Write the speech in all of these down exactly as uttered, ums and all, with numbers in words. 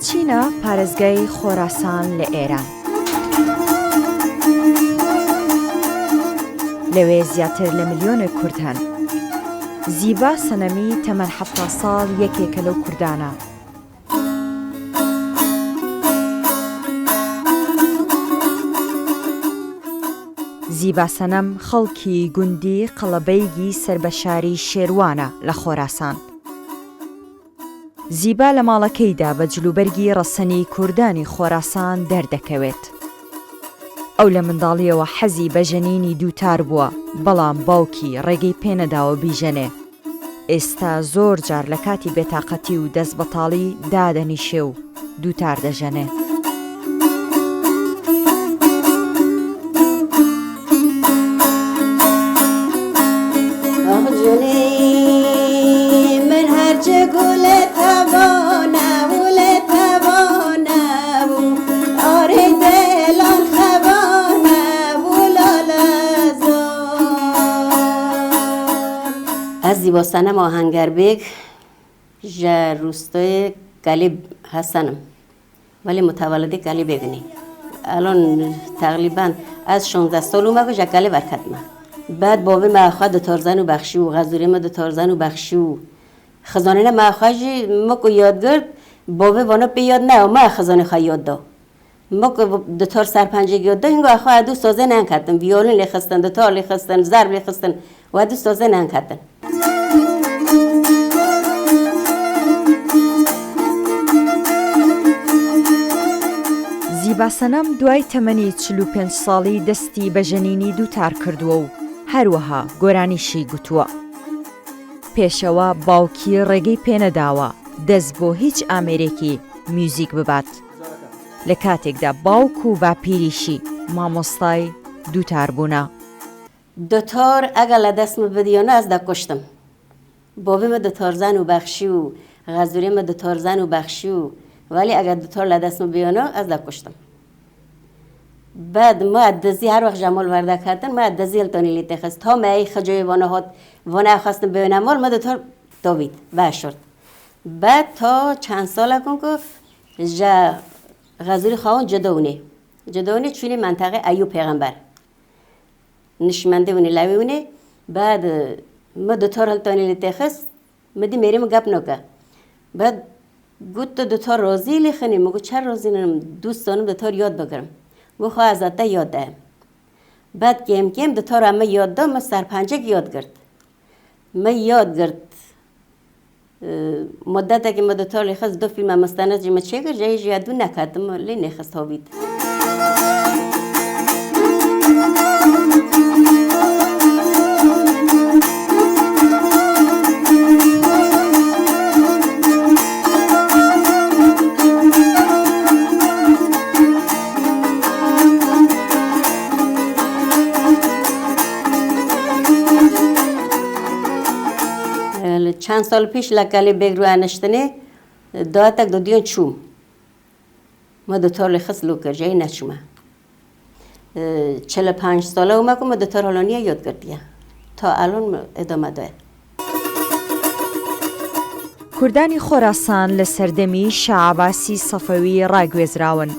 چینە پارێزگای خۆراسان لە ئێران. لەوێ زیاتر لە ملیۆنێک کورد هەن. زیبا سەنەمی تەمەن حەفتا ساڵ یەکێکە لەو کوردانە. زیبا سەنەم خەڵکی گوندی قەڵەبەیگی سەر بە شاری شێروانە لە خۆراسان. زیبا لە ماڵەکەیدا بە جلوبەرگی ڕەسەنی کوردانی خۆراسان دەردەکەوێت. ئەو لە منداڵیەوە حەزی بە ژەنینی دووتار بووە، بەڵام باوکی ڕێگەی پێنەداوە بیژەنێ. ئێستا زۆر جار لە کاتی بێتاقەتی و دەست بەتاڵی دادەنیشێ و دووتار دەژەنێ. آخ جنی من هر چه گل تبانه، گل تبانه و آره دلان خوانه و لاله زار. Ez Zîba Senem Ahengerbêg ji rûstoyê Kelî Hesen im. Belê mutewelidê Kelî Bêginî. Elon teqrîben ez şonzeh sal û me ku ji Kelî verketime. Bed bavê me xwe di Tarzan û Bexşî û xezûrê me di Tarzan û Bexşî û xizanê me xwe jî me ku yad girt, bavê vana pê yad ne, me xizanê xwe yad da. Me ku ditar serpencê giya da, hingo xwe edu sazê nenketin, viyolin lê xistin, ditar lê xistin, zerb lê xistin, we edu sazê nenketin. زیبا سەنەم دوای تەمەنی چل و پێنج ساڵی دەستی بە ژەنینی دووتار کردووە و هەروەها گۆرانیشی گوتووە. پێشەوە باوکی ڕێگەی پێنەداوە دەست بۆ هیچ ئامێرێکی میوزیک ببات، لە کاتێکدا باوک و باپیریشی مامۆستای دووتار بوونە. Ditar eger li dest min bidiyana ez dekuştim. Bavê min ditarzan û bexşî û xezûrê min ditarzan û bexşî û welê eger ditar li dest min biyana ez dekuştim. Bed me dizî her wext ji mol werdeketin, me dizî hiltanî lê têxist. Ta me ey xicayê vana hat, vana ew xwestin bêne mol, me ditar davît, veşort. Bed ta çend salekon ku ji xezûrê xawin cida wînê. Cida wînê çûnê menteqê Eyûb Pêxember. Nişmendê wînê, lewê wînê, bed mi ditar hiltanî lê têxist, mi dî mêrê min gep nake. Bed got, tu ditar razî lê xinî? Mi got, çer razî ninim, dûst zanim ditar yad bigirim. Got, xwe ez te yad deyim. Bed kêm kêm ditara mi yad da, mi serpencek yad girt. Mi yad girt. Muddetekî min ditar lê xist, du fîlma mistenet jî min çêkir, ji yê jî ya dû neketim, lê nêxist havît. Li çend sal pêş li Kelê Bêg rû eniştinê, datek didiyan çûm. Me ditar lê xist lû kir, jeyê neçûme. Çil û pênc sala û me ku me ditar holaniye yad girtiye. Ta elon me idame daye. کوردانی خۆراسان لە سەردەمی شاعەباسی سەفەوی ڕاگوێزراون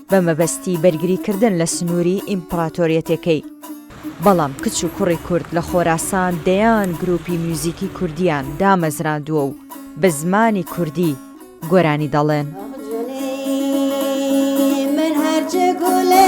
بە مەبەستی بەرگریکردن لە سنووری ئیمپراتۆریەتەکەی. بەڵام کچ و کوڕی کورد لە خۆراسان دەیان گروپی میوزیکی کوردیان دامەزراندووە و بە زمانی کوردی گۆرانی دەڵێن. من هەرچی گولێ